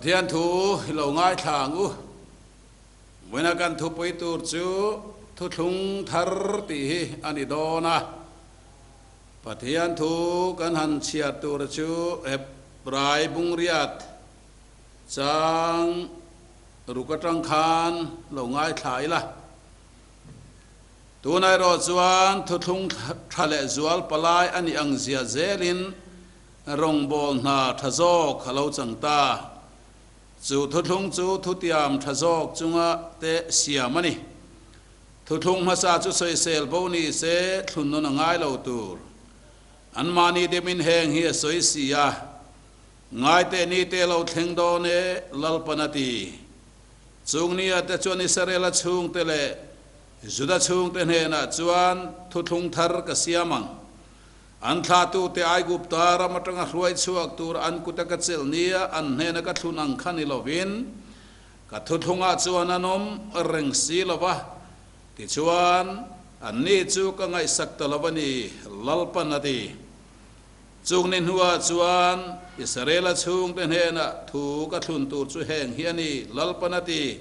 Pathian thu i lo ngaithla ang u. Vawiina kan thupui tur chu Thuthlung Thar tih hi a ni dawn a. Pathian thu kan han chhiar tur chu Hebrai bungriat chang ruk atang khan lo ngaithla ila. Tunah erawh chuan thuthlung tha leh zual palai a nih ang zia zelin Rawngbâwl hna ṭha zâwk a lo chang ta. Chu thuthlung chu thutiam ṭha zâwk chunga te siam a ni. Thuthlung hmasa chu sawisel bo ni se thlun nawn a ngai lo tur. Anmahni demin heng hi a sawi si a, Ngaiteh ni te lo thleng dawn e, Lalpan a ti. Chung nia te chuan Israela chhungte leh Juda chhungte hnenah chuan thuthlung thar ka siam ang. An thlahtute Aigupta ram atanga hruai chhuak tur an kuta ka chelh nia an hnena ka thlun ang kha ni lovin, ka thuthlungah chuan an awm reng si lo va, tichuan, anni chu ka ngaihsak ta lo a ni, Lalpan a ti. Chung ni hnuah chuan Israela chhungte hnenah thu ka thlun tur chu heng hi a ni, Lalpan a ti.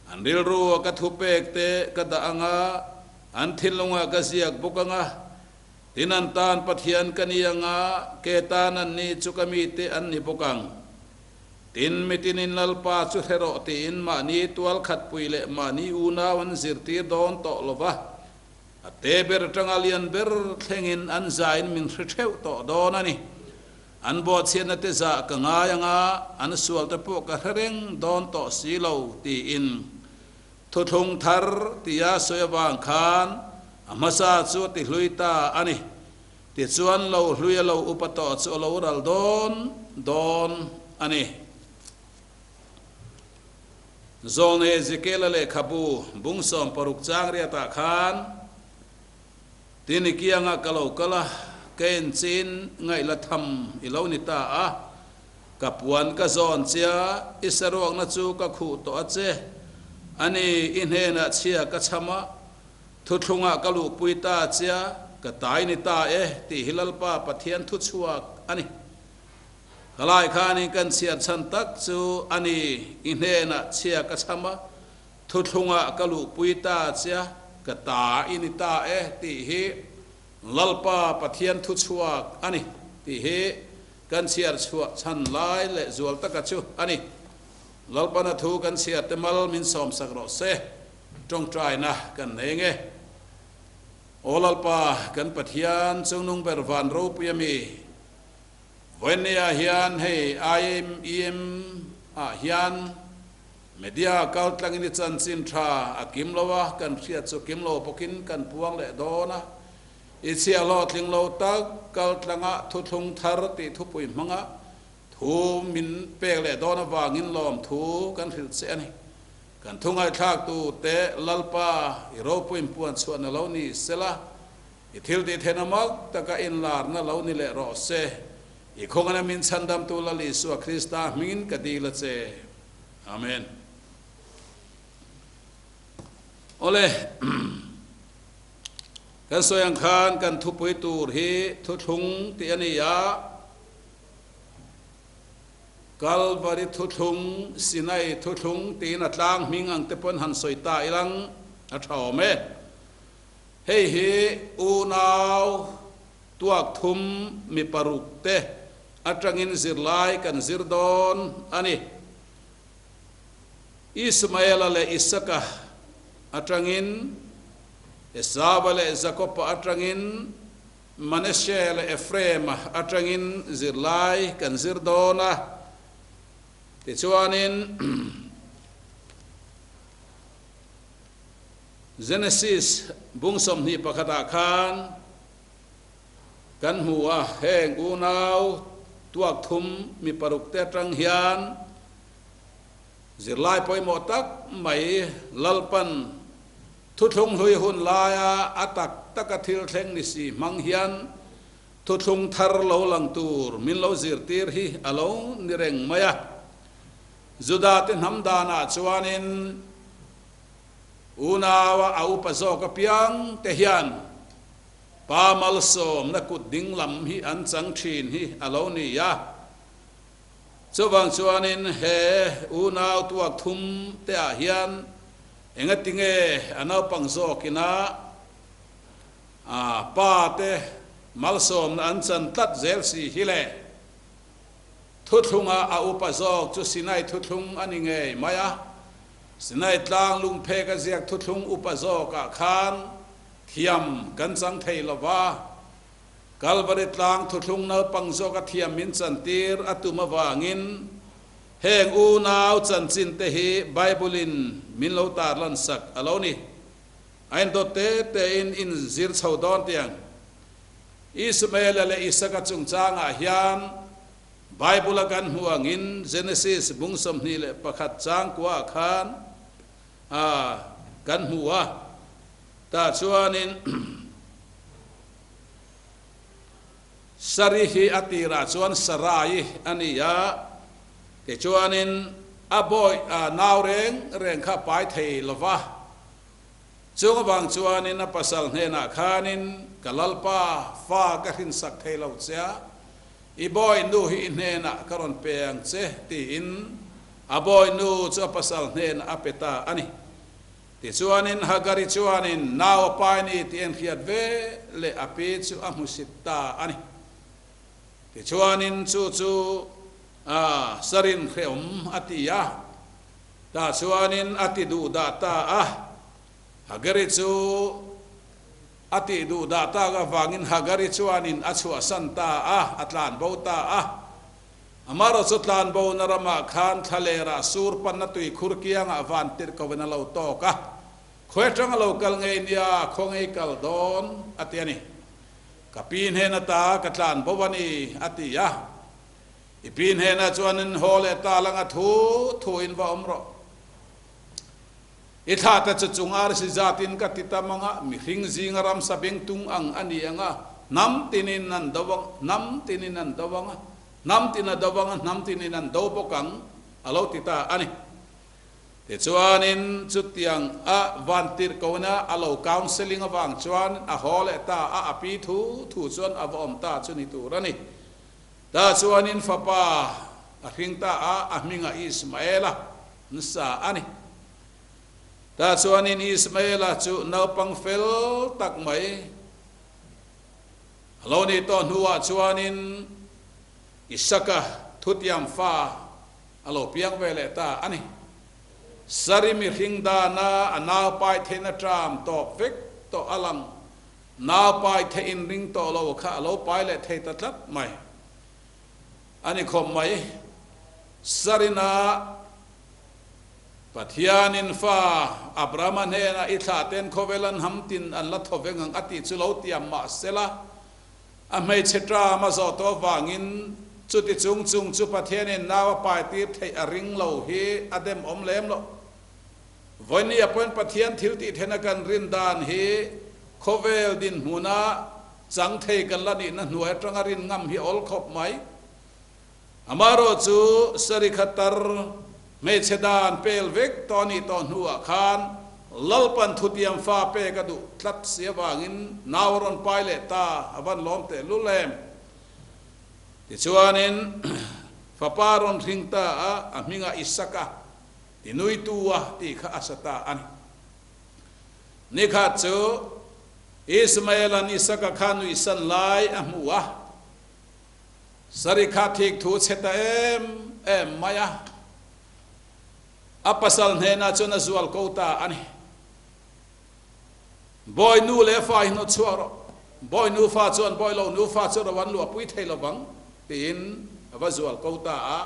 An rilru a ka thupek te ka dah ang a, an thinlungah ka ziak bawk ang a, Tin an tan Pathian ka ni ang a, ke tan an ni chu ka mite an ni bawk ang. Tin, mitinin Lalpa chu hre rawh tiin mahni tual khatpui leh mahni unau an zirtir dawn tawh lo va, a te ber atanga lian ber thlengin an zain min hre theuh tawh dawn a ni. An bawhchhiatna te zah ka ngai ang a, an sual te pawh ka hre reng dawn tawh si lo, tiin Thuthlung thar tia sawi avang khan a hmasa chu a ti hlui ta a ni. Tichuan lo hlui a lo upa tawh chu a lo ral dawn dawn a ni. Zawlnei Ezekiela lehkhabu bung 60 chang riatah khan, Tini kiangah ka lo kal a, ka enchin ngaihla tham i lo ni ta a, Ka puan ka zawn chia, i saruakna chu ka khuh tawh a che. A ni, i hnenah chhia ka chham a, thuthlungah ka luhpui ta chia, ka tai ni ta e, tih hi Lalpa Pathian thuchhuak a ni. Khalai khanin kan chhiar chhan tak chu, a ni, i hnenah chhia ka chham a, thuthlungah ka luhpui ta chia, ka ta i ni ta e, tih hi Lalpa Pathian thuchhuak a ni, tih hi Kan chhiar chhuah chhan lai leh zual taka chu a ni. Lalpana thu kan chhiar te mal min sawmsak rawh se. Tawngtaina kan nei nge. Aw Lalpa, kan Pathian chungnung ber van ropui a mi. Vawiinnia hian hei IMEM ah hian media kal tlangin i chanchin tha a kim lo a, kan hriat chu kim lo bawkin kan puang leh dawn a. I chhiah hlawhtling lo tak kal tlangah thuthlung thar tih thupui hmanga thu min pek leh dawn avangin lawmthu kan hrilh che a ni. Kan thu ngaihthlaktu te Lalpa i ropuiin puan chhuahna lo ni sela, i thil tih theihna mak taka inlarna lo ni leh rawh se. I khawngana min chhandamtu Lal Isua Krista hmingin ka dil a che. Amen. Awle. Kan sawi ang khan kan thupui tur hi thuthlung tih a ni a, Kalvari thuthlung, Sinai thuthlung tiin a tlang hming ang te pawn han sawi ta ilang a tha awm e. Hei hi unau tuak thum mi paruk te atangin zirlai kan zir dawn a ni. Ismaela leh Isaka atangin, Esauva leh Jakoba atangin, Manashe leh Ephraima atangin zirlai kan zir dawn a. Tichuanin, Genesis bung 21 ah khan kan hmu a, heng unau tuak thum mi paruk te atang hian, Zirlai pawimawh tak mai Lalpan thuthlung hlui hun laia a tak taka thil thleng ni si hmang hian thuthlung thar lo lang tur min lo zirtir hi a lo ni reng mai a. Juda te hnam danah chuanin unaua a upa zawk apiang te hian pa malsawmna kut ding lam hi an chang thin hi a lo ni a. Chuvang chuanin he unau tuak thum te ah hian engatinge a naupang zawkina a pa te malsawmna an chan tlat zel si hi le? Thuthlunga a upa zawk chu Sinai thuthlung a ni ngei mai a. Sinai tlang lungphek a ziak thuthlung upa zawkah khan thiam kan chang thei lo va. Kalvari tlang thuthlung naupang zawka thiam min chantir a tum avangin heng unau chanchin te hi Bible-in min lo tarlan sak a lo ni. A indawt te tein in zir chho dawn tiang. Ismaela leh Isaka chungchangah hian Bible-a kan hmuh angin Genesis bung 21 chang kuaah khan a kan hmu a, tah chuanin Sari hi a tirah chuan Sarai a ni a, tichuanin a bawi a nau reng reng kha a pai thei lo va. Chung avang chuanin a pasal hnenah khanin, Ka Lalpa, fa ka hrinsak thei lo che a, i bawi nu hi i hnenah ka rawn pe ang che, tiin a bawi nu chu a pasal hnenah a pe ta a ni. Tichuanin Hagari chuanin nau a pai ni tih a inhriat ve leh a pi chu a hmusit ta a ni. Tichuanin chu chu a sarin hrehawm a ti a. Tah chuanin a ti duh dah ta a, Hagari chu a tih duh dah tak avangin Hagari chuanin a chhuahsan ta a, a tlanbo ta a. Amarawh chu tlanbona ramah khan thlalerah sur panna tuikhur kiangah van tirh koin a lo tawk a, khawi atang a lo kal ngei nia, khaw ngei kal dawn, a ti a ni. Ka pi hnen ata ka tlanbo a ni, a ti a. I pi hnenah chuan in haw leh ta langa thu thu in va awm rawh. I thla te chu chung arsi zat in ka ti tam anga, mihring zinga ramsa beng tung ang a ni anga, hnam tinin an do ang, hnam tinin an do anga, hnam tin a do anga, hnam tinin an do bawk ang, a lo ti ta a ni. Tichuanin chutiang a vantirhkohna a lo counselling avang chuan a haw leh ta a, a pi thu thu chuan a va awm ta chu ni tur a ni. Tah chuanin fapa a hring ta a, a hmingah Ismaela an sa a ni. Tah chuanin Ismaela chu naupang fel tak mai a lo nih tawh hnuah chuanin Isaka thutiam fa a lo piang ve leh ta a ni. Sari mihring dana a naupai theihna ṭam tawp vek tawh a lang. Nau pai theih in ring tawh lo kha a lo pai leh thei ta tlat mai a ni khawp mai. Sarina Pathianin fa Abrahama hnenah i thlah ten khawvel an ham tin an la thaw veng ang a tih chu lo tiam mah sela, a hmeichhe ṭam a zawh tawh avangin chuti chung chung chu Pathianin nau a pai tir theih a ring lo hi a dem awm lem lo. Vawinia pawhin Pathian thil tih theihna kan rin dan hi khawvel dinhmuna chang thei kan la nihna hnuai atanga rin ngam hi awl khawp mai. Amaherawh chu sarikha tar hmeichhe dan pel vek tawh anih tawh hnuah khan Lalpan thutiam fa pek a duh tlat si avangin nau a rawn pai leh ta a van lawm teh lul em. Tichuanin fapa rawn hring ta a, a hmingah Isaka Ti nuitu a tih kha a sa ta a ni. Nikhat chu Ismael-a'n Isaka kha nuihsan lai a hmu a, Sari kha thik thu chhe ta em em mai a, a pasal hnenah chuan a zual ko ta a ni. Bawi nu leh fa hi hnawt chhuak rawh, bawi nu fa chuan bawi lo nu fa chu ro an luahpui thei lo vang, tiin a va zual ko ta a.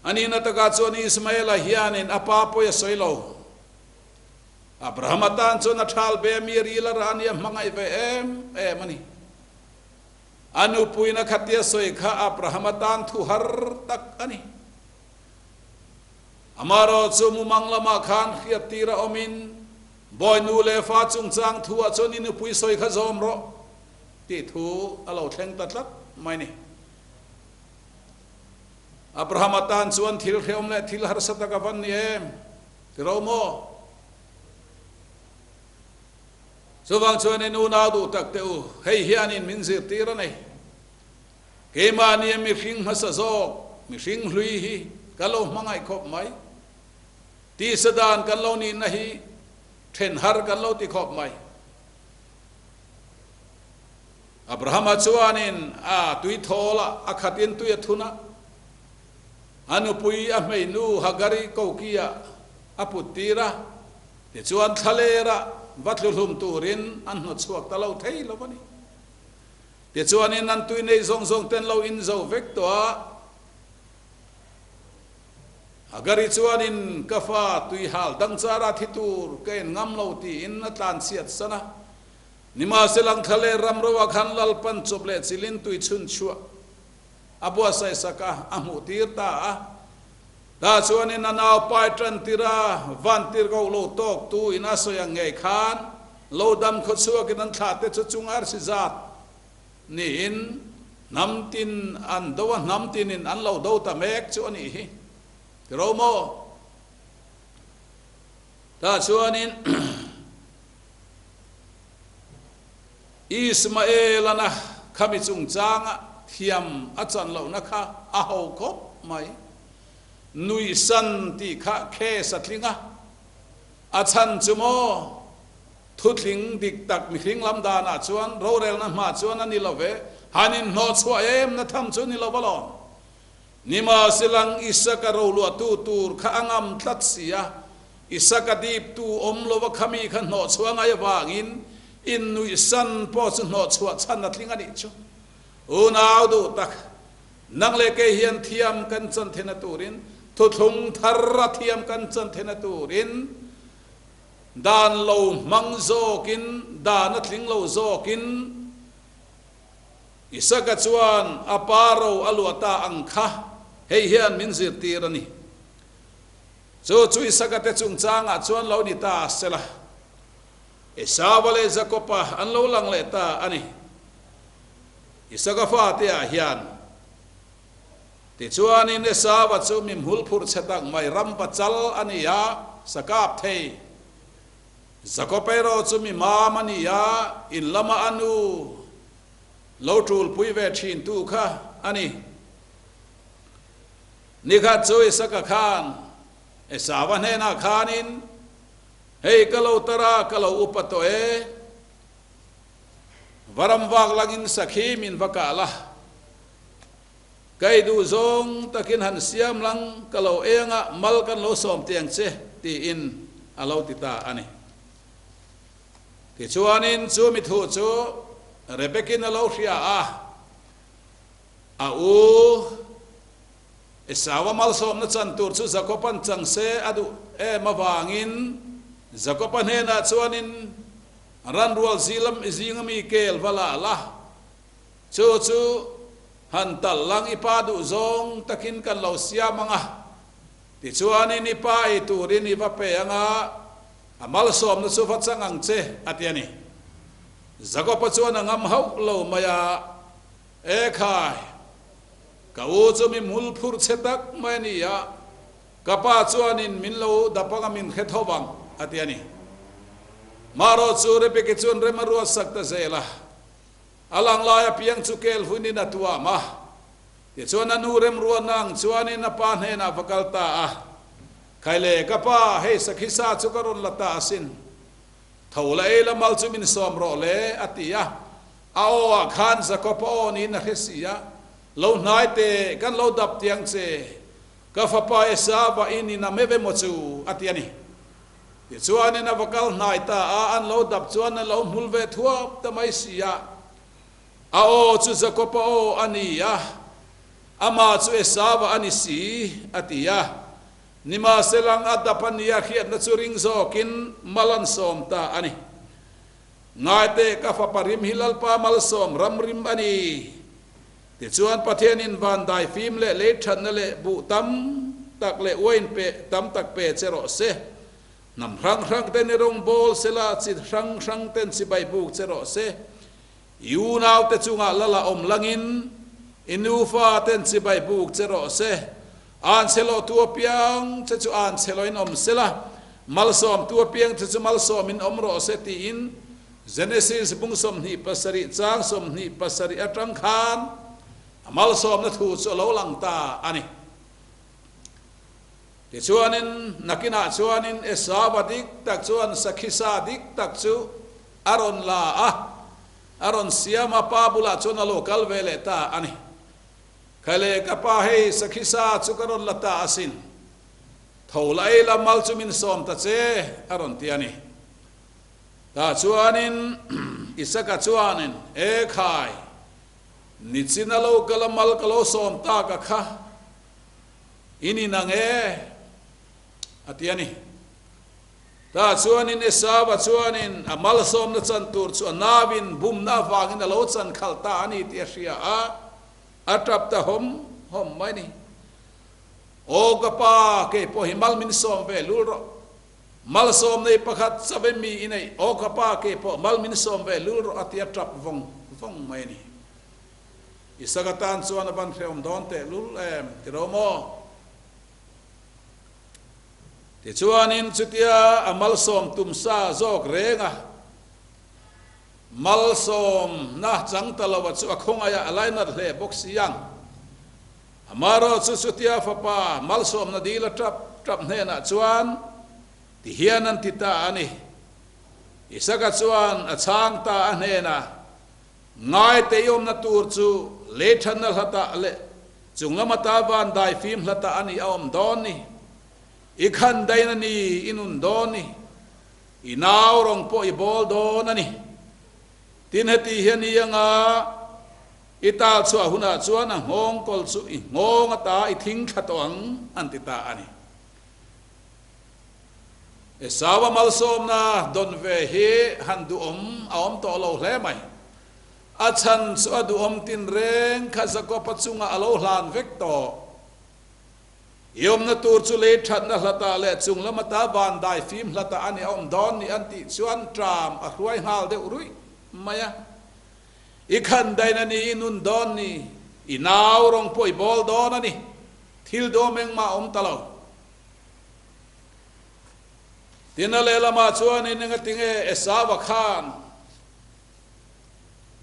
A nihna takah chuan Ismaela hianin a pa pawi a sawi lo. Abraham atan chuan a thal ve a, mi ril a rah a nia, hmangaih ve em em a ni. A nupuina khatia sawi kha Abraham atan thu har tak a ni. Amaherawh chu mumang lamah khan hriat tir a awmin, Bawi nu leh fa chungchang thuah chuan i nupui sawi kha zawm rawh, tih thu a lo thleng ta tlat mai ni. Abraham atan chuan thil hrehawm leh thil harsa tak a van ni em? Ti ro maw? Chuvang chuan in unau duh tak teh u, hei hianin min zirtir a nei. Keimahni a mihring hmasa zawk. Mihring hlui hi kan lo hmangaih khawp mai. Tisa dan kan lo nihna hi then har kan lo ti khawp mai. Abrahama chuanin a tui thawl a, a khatin tui a thun a. A nupui a hmeinu Hagari kokia a put tir a, tichuan thlalera va tluhlum turin an hnawtchhuak ta lo thei lo a ni. Tichuanin an tui nei zawng zawng ten lo in zo vek tawh a. Hagari chuanin ka fa tui hal dang chara thi tur ka en ngam lo tiin a tlanchhiat san a. Nimahsela thlaler ram roa khan Lalpan chawp leh chilin tui chhun chhuah a buatsaih sak a, a hmuh tir ta a. Tah chuanin a nau pai tan tir a, van tir ko lo tawk tu in a sawi ang ngei khan lo dam khaw chhuakin an thlah te chu chung arsi zat niin hnam tin an do a, hnam tinin an lo do ta mek chu a nih hi. Ti ro maw? Tah chuanin Ismaelana khami chungchanga thiam a chan lohna kha a ho khawp mai. Nuihsan tih kha case a tling a, a chhan chu maw thutling dik tak mihring lam danah chuan rorelna hma chuan a ni lo ve, han inhnawh chhuah em na tham chu ni lo alawm. Nimahselang Isaka roluahtu tur kha a ngam tlat si a, Isaka diptu awm lova khami kha hnawhchhuah ngai avangin innuihsan pawh chu hnawhchhuah chhan a tling a nih chu. Unau duh tak, nang leh kei hian thiam kan chan theihna turin, thuthlung thar a thiam kan chan theihna turin, dan lo hmang zawkin, dan a tling lo zawkin, Isaka chuan a pa ro a luah ta ang kha hei hian min zirtir a ni. Chu chu Isaka te chungchangah chuan lo ni ta sela, Esauva leh Jakoba an lo lang leh ta a ni. Isaka fate ah hian tichuanin Esauva chu mi hmul phurh chhe tak mai ram pachal a ni a, sakap thei. Jakob erawh chu mi mam a ni a, in lama a nu lo tulpui ve thintu kha a ni. Nikhat chu Isaka khan Esauva hnenah khanin, Hei ka lo tar a, ka lo upa tawh e, va ram vak langin sakhi min va kah la, ka ei duh zawng takin han siam lang ka lo ei anga mal kan lo sawm tiang che, tiin a lo ti ta a ni. Tichuanin chu mi thu chu Rebekin a lo hria a, a u Esau-a malsawmna chan tur chu Jakob-a'n chang se a duh em avangin Jakob-a hnenah chuanin ranrual zinga mi kel va la la, chu chu Han tal lang i pa duh zawng takin kan lo siam ang a, tichuanin i pa ei turin i va pe ang a, a malsawmna chu va chang ang che, a ti a ni. Jakob-a chuan a ngam hauh lo mai a, E khai, ka u chu mi hmul phur che tak mai a ni a, ka pa chuanin min lo dap anga min hre tho vang, a ti a ni. Marawh chu Rebeki chuan rem a ruatsak ta zel a. A lang lai apiang chu kel hunin a tuam a, tichuan a nu remruatna ang chuanin a pa hnenah va kal ta a, Khaile, ka pa, hei sakhi sa chu ka rawn la ta asin. Tho la ei la mal chu min sawm rawh le, a ti a. A aw ah khan Jakob-a aw niin a hre si a, Lo hnai teh, kan lo dap tiang che, ka fapa Esau-a in in a meuh emaw chu, a ti a ni. Tichuanin a va kal hnai ta a, an lo dap chuan a lo hmul ve thuap ta mai si a. A aw chu Jakob-a aw a ni a, amah chu Esau-a a ni si, a ti a. Nimahselang a dap a nia hriatna chu ring zawkin mal an sawm ta a ni. Ngaite, ka fapa rim hi Lalpa malsawm ram rim a ni. Tichuan Pathianin van dai fim leh lei thatna leh buh tam tak leh uain pe tam tak pe che rawh se. Hnam hrang hrang ten i rawngbawl sela chi hrang hrang ten chibai buk che rawh se. I unaute chungah lala awm langin i nufa ten chibai buk che rawh se. An chhe loh tu apiang che chu an chhe loin awm sela, malsawm tu apiang che chu malsawmin awm rawh se tiin Genesis bung 27 chang 27 atang khan A malsawmna thu chu a lo lang ta a ni. Tichuanin, nakinah chuanin Esauva dik tak chuan sakhisa dik tak chu a rawn la a, a rawn siam a, pa bulah chuan a lo kal ve leh ta a ni. Khaile ka pa hei sakhisa chu ka rawn la ta asin, tho la ei la mal chu min sawm ta che, a rawn ti a ni. Tah chuanin Isaka chuanin, E khai, nichin a lo kal a mal ka lo sawm tak a kha, i ni nang e, a ti a ni. Tah chuanin Esauva chuanin a malsawmna chan tur chu a nauin bumna avangin a lo chan khalh ta a ni tih a hria a, a tap ta hawm hawm mai a ni. Aw ka pa, kei pawh hi mal min sawm ve lul rawh. Malsawm nei pakhat chave mi i neih, aw ka pa kei pawh mal min sawm ve lul rawh a ti a tap vawng vawng mai a ni. Isaka tan chuan a van hrehawm dawn teh lul em ti ro maw? Tichuanin chutia a malsawm tum sa zawk reng a, malsawmna chang ta lo a chu a khawngaih a, a lainat hle bawk si ang. Amarawh chu chutia fapa malsawmna dil a tap tap hnenah chuan ti hian an ti ta a ni. Isaka chuan a chhang ta a hnenah, Ngaite i awmna tur chu lei thanna hlatah leh chung lama ta van dai fim hlatah a ni a awm dawn ni. I khan dain a ni i nun dawn ni. I nau rawng pawh i bawl dawn a ni. Tin heti hian i anga I tal chhuah hunah chuan a nghawng kawl chu i nghawng ata i thing thla tawh ang, an ti ta a ni. Esau-a malsawmna dawn ve hi han duhawm a awm tawh lo hle mai. A chhan chu a duhawm tinreng kha Jakob-a chungah a lo hlan vek tawh. I awmna tur chu lei thatna hlatah leh chung lam ata van dai fim hlatah a ni a awm dawn ni an tih chuan ṭam a hruai nghal deuh ruih mai a. I khan dain a ni, i nun dawn ni, i nau rawng pawh i bawl dawn a ni, thil dawm engmah a awm ta lo. Tin, a lehlamah chuanin engatinge Esauva khan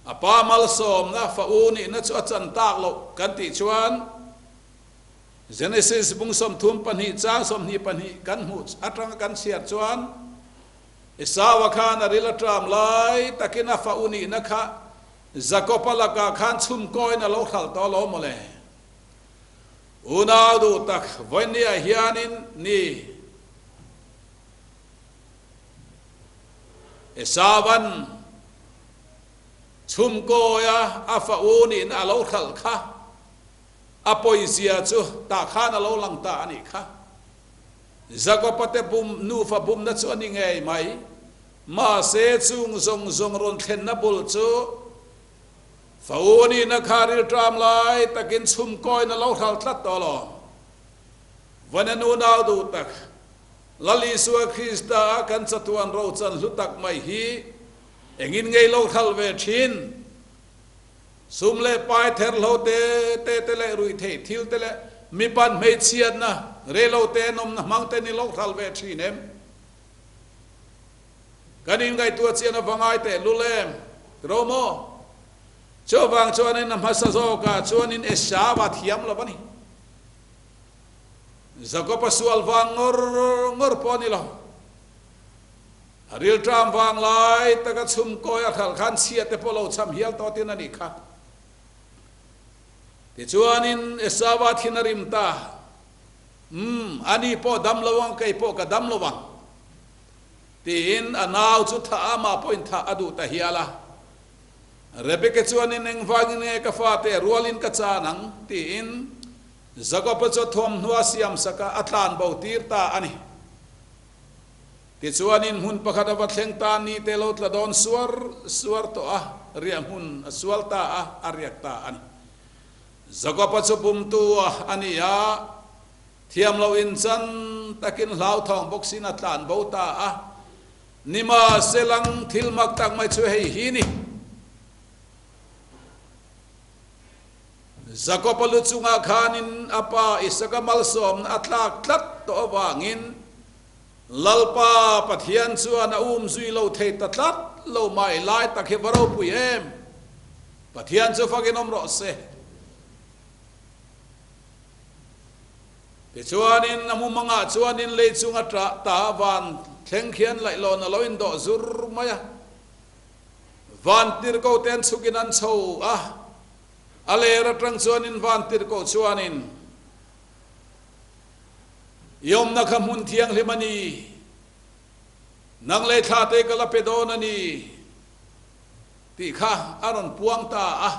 a pa malsawmna fa u nihna chu a chan tak loh kan tih chuan Genesis bung 32 chang 22 kan hmuh atanga kan chhiar chuan Esau-a khan a ril a ṭam lai takin a fa u nihna kha Jakob-a lakah khan chhumkawiin a lo hralh tawh lo mawle. Unau duh tak vawinia hianin ni Esau-a'n chhumkawia a fa u nihna a lo hralh kha a pawizia chu tah khan a lo lang ta a nih kha. Jakob-a te bum nufa bumna chu a ni ngei mai. Mahse, chung zawng zawng rawn thlenna bul chu Fauni-na kha rilṭam lai takin chhumkawiin a lo hral tlat tawh lo. Vana nunau duh tak, Lal Isua Krista-a kan chatuan rochan hlu tak mai hi engin ngei lo hral ve ṭhin? Sum leh pai ther hlo te te te leh ruih theih thil te leh mipat hmeichhiatna rei lo te nawmna hmang te ni lo hral ve thin em? Kan inngaihtuah chian a va ngai teh lul em? Tiro maw? Chuvang chuanin a hmasa zawkah chuanin Esau a thiam lo a ni. Jakob-a sual vang ngawr ngawr pawh a ni lo. A rilṭam vang lai taka chhumkawi a hralh khan chhia te pawh lo cham hial tawh tin a nih kha. Tichuanin Esauva thin a rim ta, Umm, ani pawh dam lo ang, kei pawh ka dam lo ang, tiin a nau chu thah a, amah pawhin thah a duh ta hial a. Rebeke chuanin engvangin nge ka fate rualin ka chan ang, tiin Jakoba chu a thuamhnuah a siamsak a, a tlanbo tir ta a ni. Tichuanin hmun pakhat a va thleng ta ni te lo tla dawn suar suar tawh a, riah hmun a sual ta a, a riak ta a ni. Jakob-a chu bumtu a ni a, thiam loh inchan takin hlauthawng bawk sin a tlan bo ta a. Nimahselang thil mak tak mai chu hei hi ni. Jakob-a lu chungah khanin a pa Isaka malsawmna a tlak tlat tawh avangin Lalpa Pathian chuan a um zui lo thei ta tlat lo mai lai tak hi va ropui em! Pathian chu fakin awm rawh se. Tichuanin a mumangah chuanin lei chunga ṭah ta van thleng khian laihlawn a lo indawh zur mai a. Van tirhkoh te an chhukin an chho a, a ler aṭang chuanin van tirhkoh chuanin, I awmna kha hmun thianghlim a ni, nang leh thla te ka la pe dawn a ni, tih kha a rawn puang ta a.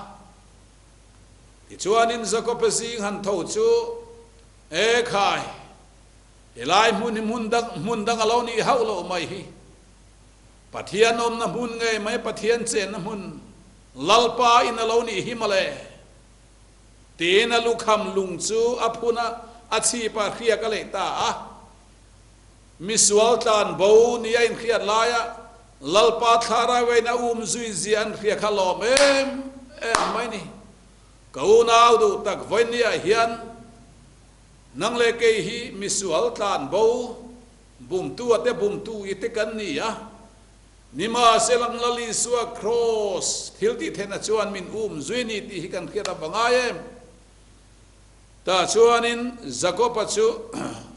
Tichuanin Jakob-a zing han tho chu, E khai, helai hmun hi hmun dang hmun dang a lo nih hauh loh mai hi. Pathian awmna hmun ngei mai Pathian chenna hmun Lalpa in a lo nih hi mawle. Tiin a lukham lung chu a phun a, a chhip a hriak a leh ta a. Misual tlan bo ni a inhriat laia Lalpa thlarauin a um zui zia an hria kha lawm em em mai ni. Ka unau duh tak vawinia hian nang leh kei hi misual tlan bo bumtu a te bumtu i te kan ni a, nimahselang Lal Isua Kraws thil tih theihna chuan min um zui ni tih hi kan hriat a va ngai em. Tah chuanin Jakob-a chu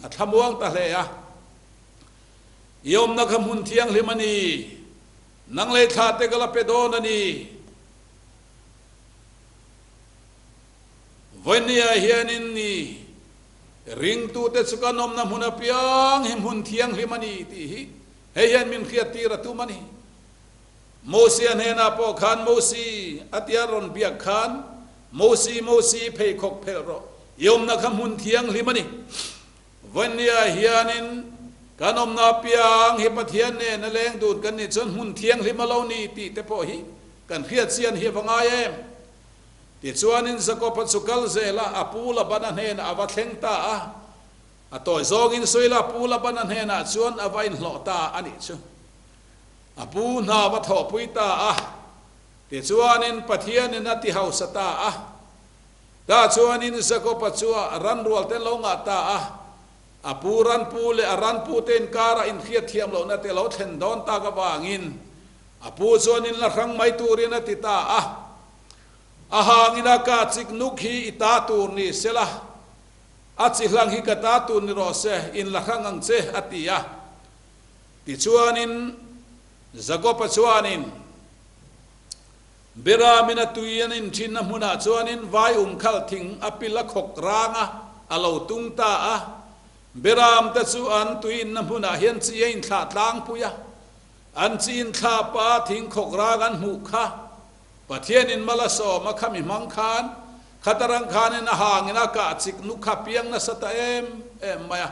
a thlamuang ta hle a, I awmna kha hmun thianghlim a ni, nang lei thla te ka la pe dawn a ni. Vawinia hianin ni ringtute chu kan awmna hmun apiang hi hmun thianghlim a ni tih hi hei hian min hriattir a tum a ni. Mosia hnenah pawh khan Mosi a tia rawn biak khan, Mosi, Mosi, pheikhawk phelh rawh, i awmna kha hmun thianghlim a ni. Vawinia hianin kan awmna apiang hi Pathian nen a leng dun kan nih chuan hmun thianghlim a lo ni tih te pawh hi kan hriat chian hi a va ngai em? Tichuanin Jakob-a chu kal zel a, a pu Labana hnenah a va thleng ta a. A tawi zawngin Suila pu Labana hnenah chuan a va inhlawh ta a nih chu. A pu hna va thawhpui ta a, tichuanin Pathianin a ti hausa ta a. Tah chuanin Jakob-a chu a ranrual te lo ngah ta a, a pu ranpu leh a ranpute inkara inhriat thiam lohna te lo thlen dawn tak avangin a pu chuanin la hrang mai turin a ti ta a. A hangin a ka chik nuk hi i ta tur ni sela, a chi hlang hi ka ta tur ni rawh se, in la hrang ang che, a ti a. Tichuanin Jakob-a chuanin Beramin a tui an inthinna hmunah chuanin vai umkhal thing a pil a khawk rang a, a lo tung ta a. Beramte chu an tui inna hmunah hian chi a inthlah tlangpui a, an chi inthlah pa thing khawk rang an hmuh kha Pathianin mal a sawm a khami hmang khan khatarang khanin a hangin a kah chik nuk kha piang nasa ta em em mai a.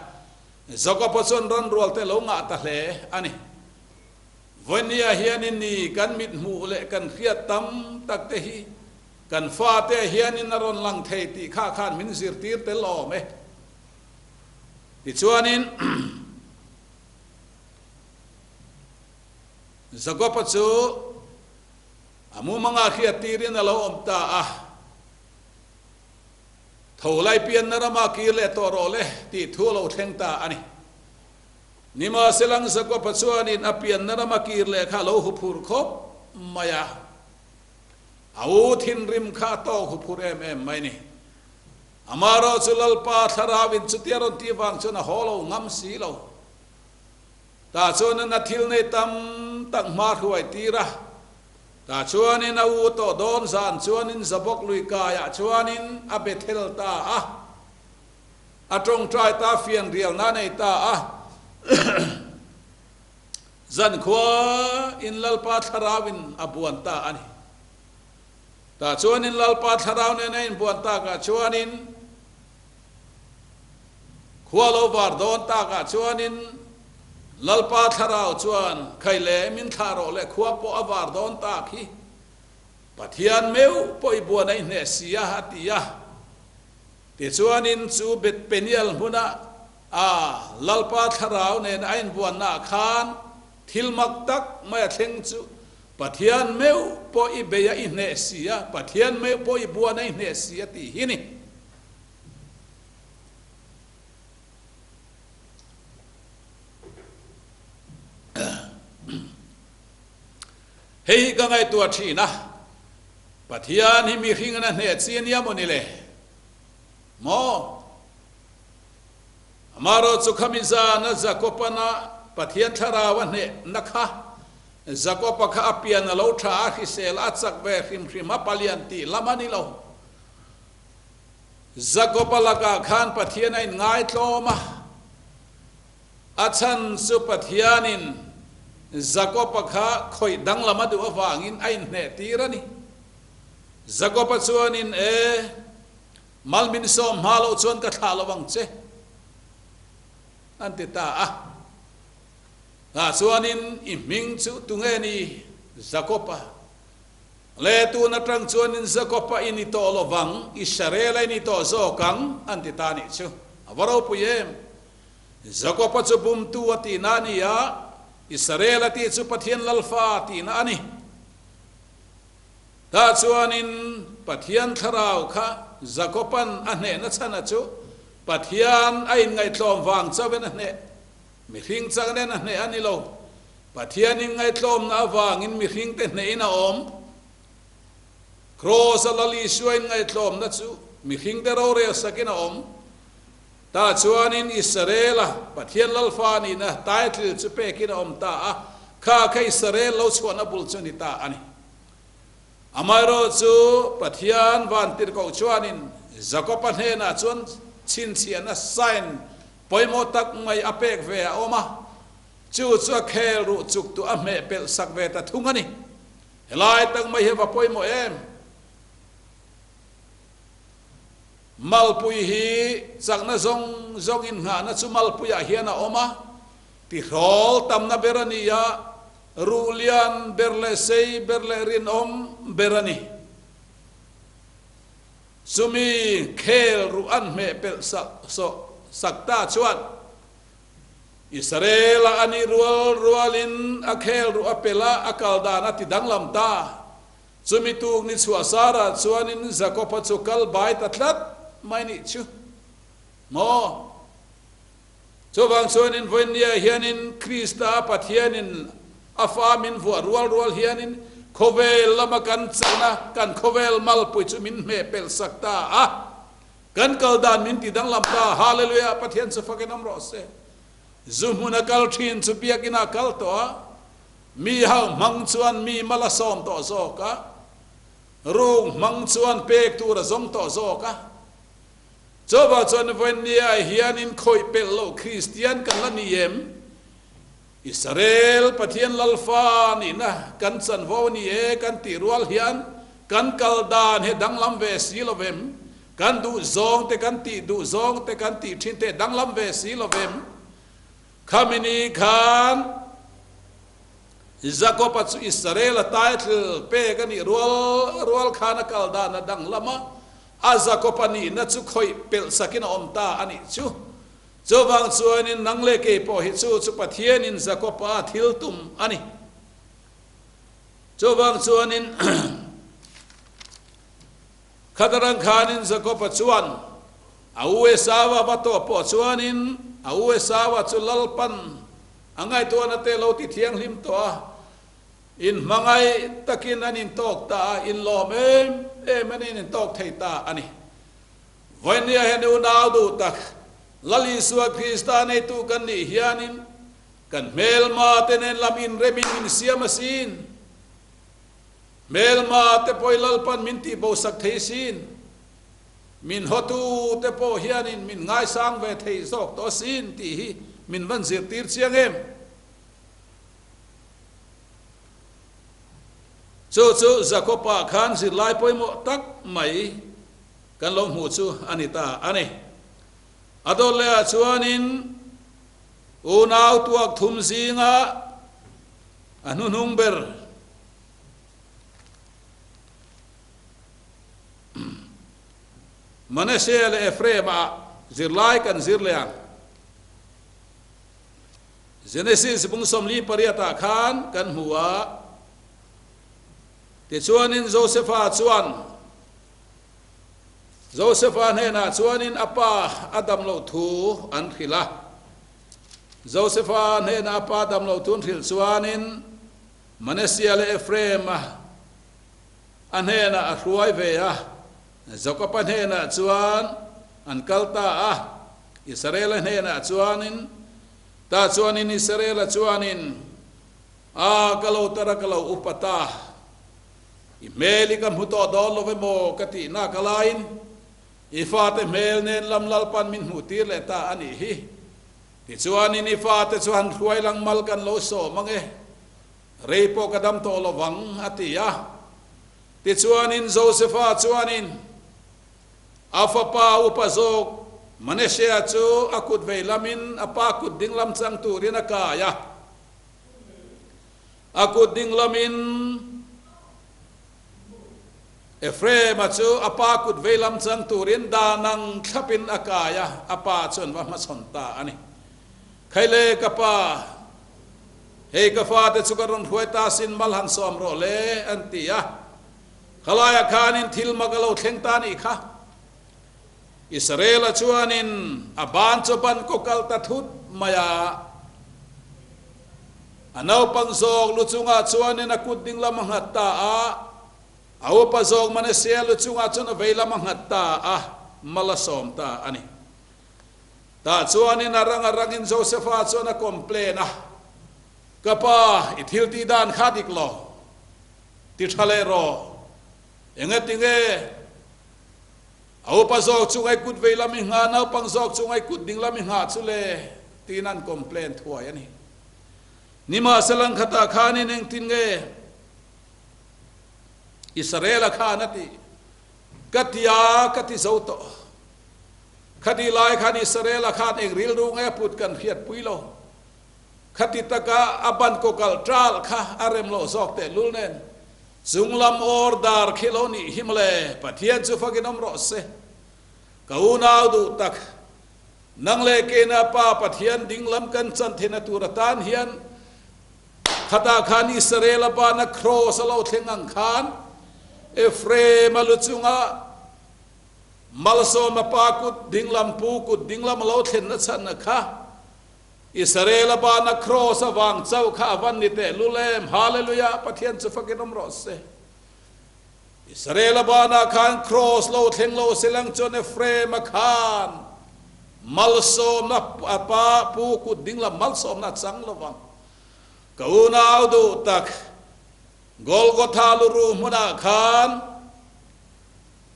Jakob-a chuan ran rual te lo ngah ta hle a ni. Vawinia hianin ni kan mit hmuh leh kan hriat tam tak te hi kan fate hianin a rawn lang thei tih kha khan min zirtir tel awm e. Tichuanin Jakob-a chu a mumanga hriattirin a lo awm ta a. Tho lai pianna rama kir leh tawh rawh le tih thu a lo thleng ta a ni. Nimahselang Jakob-a chuanin a pianna rama kir leh kha a lo huphur khawp mai a. A u thinrim kha a tawk huphur em em mai ni. Amaherawh chu Lalpa thlarauin chutia rawn tih vang chuan a haw lo ngam si lo. Tah chuanin a thil nei tam tak hma hruai tir a. Tah chuanin a u tawh dawn zan chuanin Zabawk lui kaiah chuanin a Bethel ta a, a tawngtai ta fianrialna a nei ta a. Zankhua in Lalpa thlarauin a buan ta a ni. Tah chuanin Lalpa thlarau nen a inbuan takah chuanin Khua lo var dawn takah chuanin Lalpa thlarau chuan khai leh min thlah rawh le khua pawh a var dawn tak hi Pathian meuh pawh i buan a i hneh si a a ti a. Tichuanin chu Beth Peniel hmuna a Lalpa thlarau nen a inbuannaah khan thil mak tak mai a thleng chu Pathian meuh pawh i bei a i hneh si a, Pathian meuh pawh i buan a i hneh si a tih hi ni. Hei hi ka ngaihtuah thin a, Pathian hi mihring in a hneh chi ania maw ni le? Maw? Amaherawhchu khami zana Jakobana Pathian thlarau a hnehna kha Jakoba kha a pian a lo tha a, hrisel a chak ve hrim hrim a, palian tih lam a ni lo. Jakoba lakah khan Pathian a inngaitlawm a, a chhan chu Pathianin Jakoba kha khawih danglam a duh avangin a inhneh tir a ni. Jakoba chuanin, E, mal min sawm hma loh chuan ka thlah lo ang che, an ti ta a. Tah chuanin i hming chu tunge ni? Jakoba. Le tun atang chuanin Jakoba i ni tawh lo vang, Israela i ni tawh zawk ang, an ti ta nih chu. A va ropui em! Jakoba chu bumtu a tihna a ni a, Israela tih chu Pathian Lalfa tihna a ni. Tah chuanin Pathian thlarau kha Jakoban a hnehna chhana chu Pathian a inngaihtlawm vang chauhin a hneh. Mihring chak nen a hneh a ni lo. Pathianin ngaihtlawmna avangin mihringte hnehin a awm. Kraws a Lal Isua in ngaihtlawmna chu mihringte rorel sakin a awm. Tah chuanin Israela Pathian Lalfa nihna title chu pekin a awm ta a, kha kha Israel lo chhuahna bul chu a ni ta a ni. Amaherawhchu Pathian vantirhkoh chuanin Jakoba hnenah chuan chhinchhiahna sign Pawimawh tak mai a pek ve a awm a, chu chu a khel ruh chuk tu a hmeh pelh sak ve ta thung a ni. Helai tak mai hi va pawimawh em? Malpui hi chakna zawng zawng innghahna chu malpuiah hian a awm a, tihrawl tamna ber a ni a, ruh lian ber leh sei ber leh rinawm ber a ni. Chumi khel ruh an hmeh pelh sak ta chuan Israel-a a nih rual rualin a khel ruh a pelh a, a kal dan a ti danglam ta. Chumi tuk ni chhuah sarah chuanin Jakob-a chu kal bai ta tlat mai nih chu maw? Chuvang chuanin vawinia hianin Krista Pathianin a fa min vuah rual rual hianin khawvel lama kan chana kan khawvel malpui chu min hmeh pelh sak ta a, kan kal dan min ti danglam ta. Hallelujah! Pathian chu fakin awm rawh se. Zu hmuna kal thin chu biakina kal tawh a, mi hau hmang chuan mi mal a sawm tawh zawk a, ruk hmang chuan pek tur a zawng tawh zawk a. Chuvang chuan vawinia hian in khawih pelh loh Kristian kan la ni em? Israel Pathian Lalfa nihna kan chanvo a ni e kan tih rual hian kan kal dan hi danglam ve si lo vem? Kan duh zawng te kan tih duh zawng te kan tih thin te danglam ve si lo vem? Khami ni khan Jakob-a chu Israel-a title pek a nih rual rual khan a kal dan a danglam a, a Jakob-a nihna chu khawih pelh sakin a awm ta a nih chu. Chuvang chuanin nang leh kei pawh hi chu chu Pathianin Jakob-a thil tum a ni. Chuvang chuanin khatarang khanin Jakob-a chuan a u Esau-a va tawh pawh chuanin a u Esau-a chu Lalpan A ngaihtuahna te lo ti thianghlim tawh a, in hmangaih takin an intawk ta a, in lawm em em in an intawk thei ta a ni. Vawinia hian unau duh tak, Lal Isua Krista neitu kan nih hianin kan hmelma te nen lam inremin min siam asin. Hmelma te pawh i Lalpan min tihbosak thei sin. Min hawtu te pawh hianin min ngaisang ve thei zawk tawh asin tih hi min van zirtir chiang em? Chu chu Jakob-a khan zirlai pawimawh tak mai kan lo hmuh chu a ni ta a ni. A dawt lehah chuanin unau tuak thum zinga a hnuhnung ber, Manasseh leh Ephraim ah zirlai kan zir leh ang. Genesis bung 48 ah khan kan hmu a. Tichuanin Josepha chuan Josepha hnenah chuanin a pa a dam loh thu an hrilh a. Josepha hnenah a pa dam loh thu an hrilh chuanin Manasseh leh Ephraim a A hnenah a hruai ve a, Jakob-a hnenah chuan an kal ta a. Israela hnenah chuanin, Tah chuanin Israela chuanin, A, ka lo tar a, ka lo upa ta. I hmel i ka hmu tawh dawn lo emaw ka tih nak alaiin i fate hmel nen lam Lalpan min hmuh tir leh ta a nih hi. Tichuanin i fate chu han hruai lang mal kan lo sawm ang e, rei pawh ka dam tawh lo vang, a ti a. Tichuanin Josefa chuanin a fapa upa zawk Maneshea chu a kut vei lamin a pa kut ding lam chang turin a kai a. A kut ding lamin Ephraim-a chu a pa kut vei lam chang turin dan ang thlapin a kai a, a pa chuan va hmachhawn ta a ni. Khaile ka pa, hei ka fate chu ka rawn hruai ta sin mal han sawm rawh le, an ti a. Khalaiah khanin thil mak a lo thleng ta nih kha. Israel-a chuanin a ban chu ban kaw kal ta thut mai a. A naupang zawk lu chungah chuanin a kut ding lam a nghat ta a, a upa zawk Manasseh lu chungah chuan a vei lam a nghat ta a, mal a sawm ta a ni. Tah chuanin a rang a rangin Josefa chuan a complain a, Ka pa, i thil tih dan kha dik lo. Ti tha leh rawh. Engatinge? A upa zawk chu ngai kut vei lam i nghah, naupang zawk chu ngai kut ding lam i nghah chu le, tiin an complain thuai a ni. Nimahsela an khatah khanin engtin nge Israel-a khan a tih? Ka ti a, ka ti zo tawh. Khati lai khan Israel-a khan eng rilru nge a put kan hriatpui lo. Khati taka a ban kawkalh ṭalh kha a rem loh zawk tehlul nen, Chunglam order khi lo nih hi mawle, Pathian chu fakin awm rawh se. Ka unau duh tak, nang leh keina Pa Pathian ding lam kan chan theihna tur atan hian khatah khan Israel a bana kraws a lo thleng ang khan Ephraim a lu chunga malsawm a pa kut ding lam pu kut ding lam a lo thlenna chhanna kha Israel a bana kraws avang chauh kha a van ni teh lul em? Hallelujah! Pathian chu fakin awm rawh se. Israel a banah khan kraws lo thleng lo se lang chuan Ephraim a khan malsawmna a pa pu kut ding lam malsawmna a chang lo vang. Ka unau duh tak Golgotha luru hmunah khan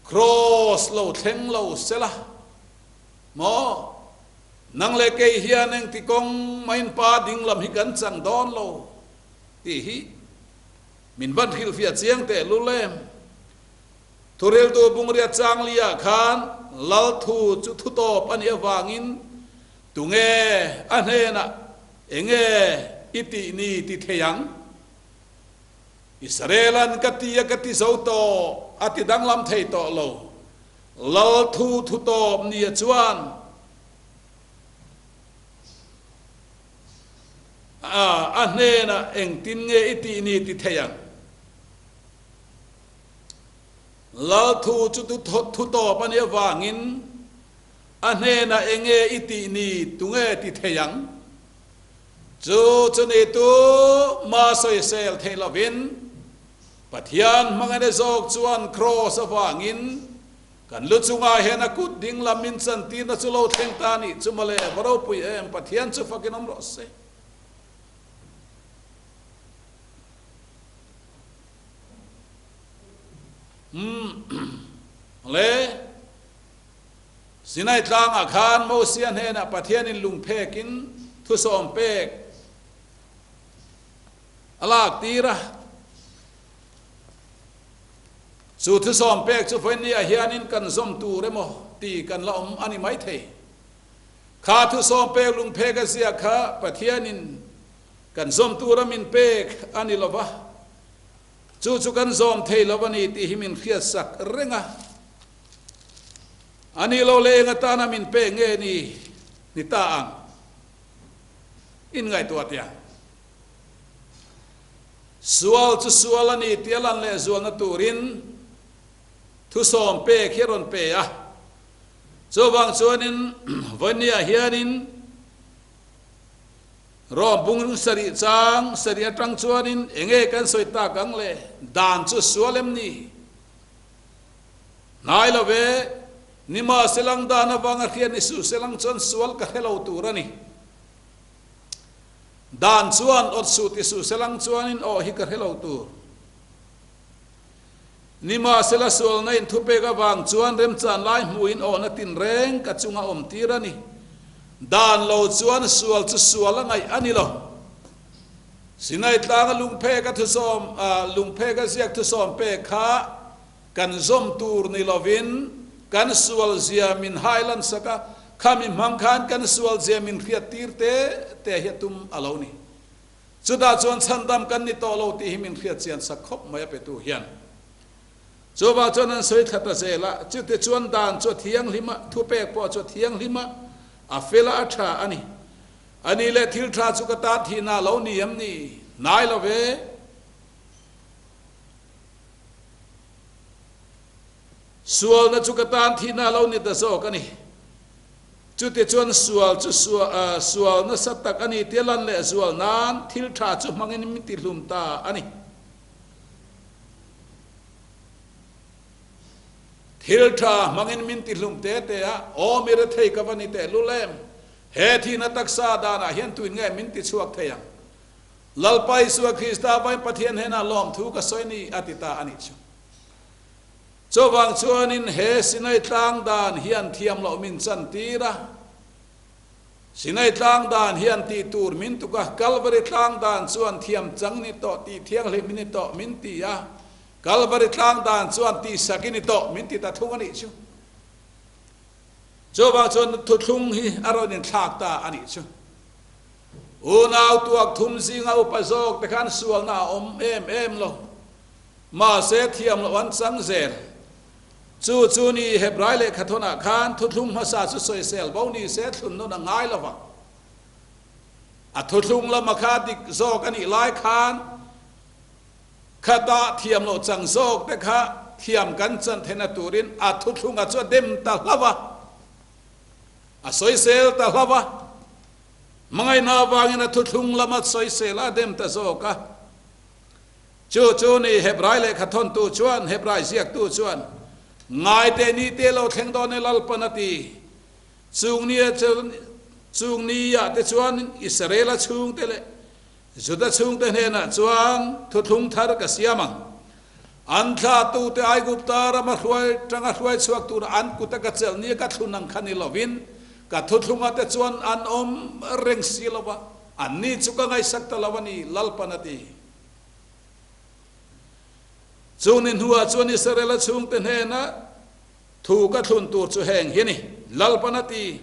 kraws lo thleng lo sela maw? Nang leh kei hian engti kawng main pa ding lam hi kan chang dawn lo tih hi min van hrilhfiah chiang teh lul em. Thuriltu Bungriat Changlia khan Lal thu chu thu tawp a nih avangin tunge a hnenah enge i tih ni ti thei ang? Israel-an ka ti a ka ti zo tawh a ti danglam thei tawh lo. Lal thu thu tawp nia chuan a hnenah engtin nge i tih ni ti thei ang. Lal thu chu thu tawp a nih avangin a hnenah enge i tih ni tunge ti thei ang. Chu chu ni tu ma sawisel theih lovin Pathian hmangene zawk chuan kraws avangin kan lu chungah hian a kut ding lam min chantirna chu lo thleng ta a nih chu mawle, va ropui em, Pathian chu fakin awm rawh se. Umm le, Sinai tlangah khan Mosia hnenah Pathianin lungphekin thusawm pek A lak tir a. Chu thusawm pek chu vawinia hianin kan zawm tur emaw ti kan la awm a ni maithei. Kha thusawm pek lungphek a ziak kha Pathianin kan zawm tura min pek a ni lo va, chu chu kan zawm thei lo a ni tih hi min hriatsak reng a. A ni lo leng atana min pek nge ni ni ta ang? Inngaihtuah teh ang. Sual chu sual a ni tih a lan lehzualna turin thusawm pek hi a rawn pe a. Chuvang chuanin vawinia hianin Rom bung sarih chang sarih atang chuanin enge kan sawi tak ang le? Dan chu sual em ni? Hnai lo ve. Nimahselang dan avanga hriat ni suh selang chuan sual ka hre lo tur a ni. Dan chuan awt suh ti suh selang chuanin aw hi ka hre lo tur. Nimahsela sualna in thupek avang chuan remchan lai hmuhin awhna tinreng ka chunga awm tir a ni. Dan lo chuan sual chu sual a ngaih a ni lo. Sinai tlanga lungpheka thusawm, lungpheka ziak thusawm pek kha kan zawm tur ni lovin kan sual zia min hailan sak a, khami hmang khan kan sual zia min hriat tir te te hi a tum a lo ni. Chutah chuan chhandam kan ni tawh lo tih hi min hriat chian sak khawp mai a petu hian. Chuvang chuan an sawi thla ta zel a, chute chuan dan chu a thianghlim a, thupek pawh chu a thianghlim a, a fel a, a tha a ni. A ni leh thil tha chu ka tan thihna a lo ni em ni? Hnai lo ve. Sualna chu ka tan thihna a lo ni ta zawk a ni. Chutichuan sual chu sual nasa tak a ni tia lan leh zual nan thil tha chu hmangin min tihlum ta a ni. Thil tha hmangin min tihlum te te a, aw mi rethei ka va ni teh lul em? He thihna taksa danah hian tuin nge min tichhuak thei ang? Lalpa Isua Krista vain Pathian hnenah lawmthu ka sawi ni a ti ta a nih chu. Chuvang chuanin he Sinai tlang dan hian thiam loh min chantir a, Sinai tlang dan hian tih tur min tuk a, Kalvari tlang dan chuan thiam chang ni tawh, tih thianghlim ni tawh min ti a, Kalvari tlang dan chuan tihsak i ni tawh min ti ta thung a nih chu. Chuvang chuan thuthlung hi a rawn inthlak ta a nih chu. Unau tuak thum zinga upa zawk te khan sualna a awm em em lo. Mahse, thiam loh an chang zel. Chu chu ni Hebrai lehkhathawnah khan thuthlung hmasa chu sawisel bo ni se thlun nun a ngai lo vang. A thuthlung lama kha dik zawk a nih lai khan khata thiam loh chang zawk te kha thiam kan chan theihna turin a thuthlunga chu a dem ta hlauh a, a sawisel ta hlauh a. Hmangaihna avangin a thuthlung lama sawisel a dem ta zawk a. Chu chu ni Hebrai lehkha thawntu chuan, Hebrai ziaktu chuan, Ngai teh ni te lo thleng dawn e Lalpan a ti. Chung nia chung nia te chuan Israela chhungte leh Juda chhungte hnenah chuan thuthlung thar ka siam ang. An thlahtute Aigupta rama hruai tanga hruai chhuak tura an kuta ka chelh nia ka thlun ang kha ni lovin ka thuthlungah te chuan an awm reng si lo va, anni chu ka ngaihsak ta lo a ni, Lalpan a ti. Chu ni hnuah chuan Israela chhungte hnena thu ka thlun tur chu heng hi a ni, Lalpan a ti.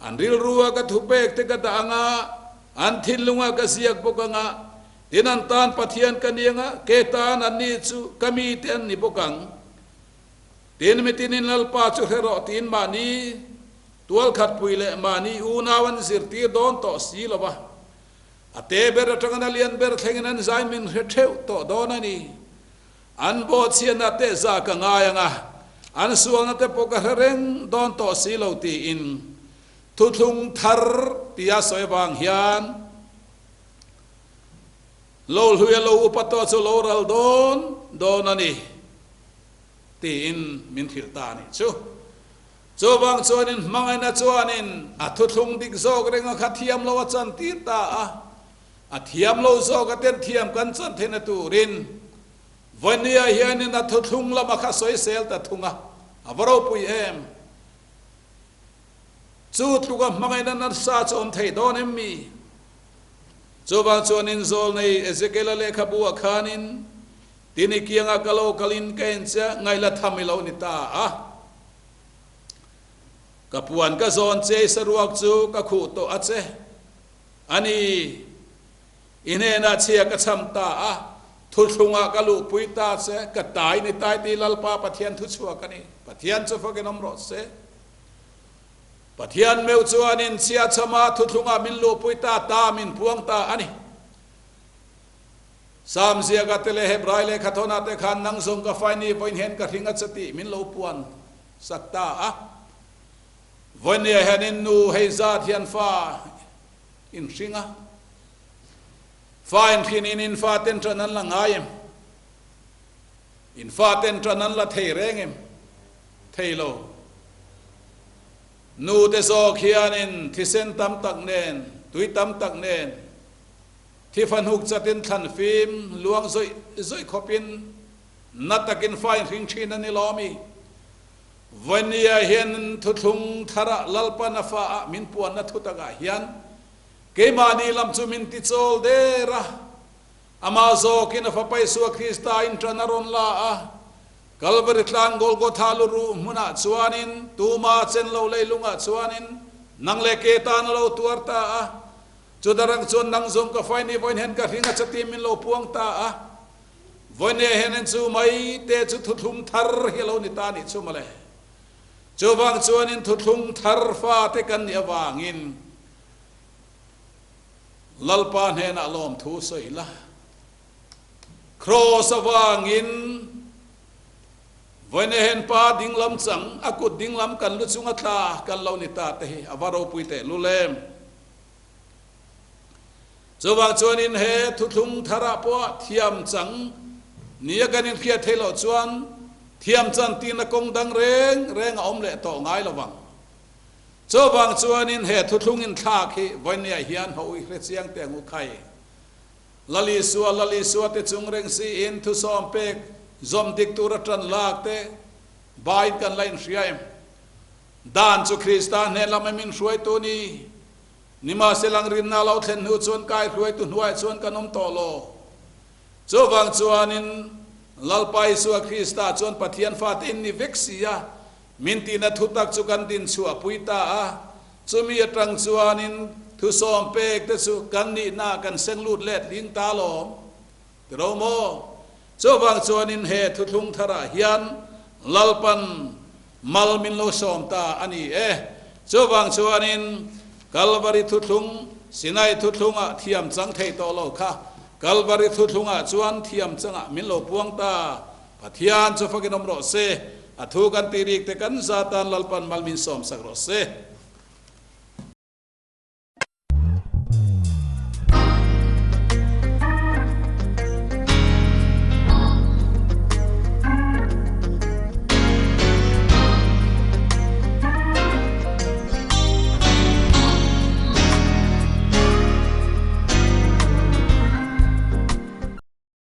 An rilrua ka thupek te ka dah anga, an thinlunga ka ziak bawk anga, tin an tan Pathian ka ni anga, ke tan anni chu ka mite an ni bawk ang. Tin mitinin Lalpa chu hre rawh tiin mahni tualkhatpui leh mahni unau an zirtir dawn tawh si lo va. A te ber atangin a lian ber thlengin an zai min hre theuh tawh dawn a ni. An bawhchhiatna te za ka ngai ang a, an sualna te pawh ka hre reng dawn tawh si lo tiin thuthlung thar tia sawi avang hian lo hlui a lo upa tawh chu lo ral dawn dawn a ni tiin min hrilh ta a nih chu. Chuvang chuanin hmangaihna chuanin a thuthlung dik zawk reng a kha thiam lo a chantir ta a, a thiam lo zawk a ten thiam kan chan theihna turin Vawnia hianin a thuthlung lama kha sawisel ta thung a, a va ropui em? Chu tluka hmangaihna nasa chu awm thei dawn em mi? Chuvang chuanin zawlnei Ezekiela lehkhabu ah khanin Tini kianga ka lo kalin ka en che ngaihla tham i lo ni ta a. Ka puan ka zawn che i saruak chu ka khuh tawh a che. A ni, i hnenah chhia ka cham ta a, thuthlungah ka luhpui ta che, ka tai ni tai ti Lalpa Pathian thuchhuak a ni. Pathian chu fakin awm rawh se. Pathian meuh chuanin chhia chama thuthlungah min luhpui ta ta min puang ta a ni. Sam ziaka te leh Hebrai lehkha thawnah te khan nang zawng ka fai ni vawiin hian ka hring a che tih min lo puan sak ta a. Vawinia hianin nu hei zat hian fa in hring a. Fa in hrinin in fa ten ṭan an la ngai em? In fa ten ṭan an la thei reng em? Thei lo. Nu te zawk hianin thisen tam tak nen, tui tam tak nen, thi fahnuk chatin thlan fim luang zawih zawih khawpin na takin fa in hring thin a ni lawmi. Vawnia hian thuthlung tharah Lalpan a fa ah min puanna thutakah hian keimahni lam chu min tichawl der a. Amah zawkin a Fapa Isua Krista in ṭan a rawn la a, Kalvari tlang Golgotha lu ruh hmunah chuanin tuma chen lo leilungah chuanin nang leh ke tan a lo tuar ta a. Chuta rang chuan nang zawng ka fai ni vawiin hian ka hring a chati min lo puang ta a. Vawiin hian chu mai te chu thuthlung thar hi a lo ni ta nih chu mawle. Chuvang chuanin thuthlung thar fate kan nih avangin Lalpa hnenah lawmthu sawi la. Kraws avangin Vawiinehen pa dinglam chang, a kut dinglam kan lu chunga tla kan lo ni ta te hi a va ropui teh lul em. Chuvang chuanin he thuthlung tharah pawh thiam chang nia kan inhriat theih loh chuan thiam chan tina kawng dang reng reng a awm leh tawh ngai lovang. Chuvang chuanin he thuthlung inthlak hi vawinia hian ho i hre chiang teh ang u khai. Lal Isua, Lal Isua te chung reng siin thusawm pek zawm dik tura tan lak te bain kan la inhria em? Dan chu Krista hnen lama min hruaitu ni. Nimahselang rinna lo thlen hnu chuan kai hruaitu hnuaiah chuan kan awm tawh lo. Chuvang chuanin Lalpa Isua Krista chuan Pathian fate in ni vek si a, Min tihna thutak chu kan din chhuah pui ta a, chumi atang chuanin thusawm pek te chu kan nihna kan seng lut let hling ta lawm. Tiro maw? Chuvang chuanin he thuthlung tharah hian Lalpan mal min lo sawm ta a ni e. Chuvang chuanin Kalvari thuthlung, Sinai thuthlungah thiam chang thei tawh lo kha Kalvari thuthlungah chuan thiam changah min lo puang ta. Pathian chu fakin awm rawh se, a thu kan tih rik te kan za tan Lalpan mal min sawm sak rawh se.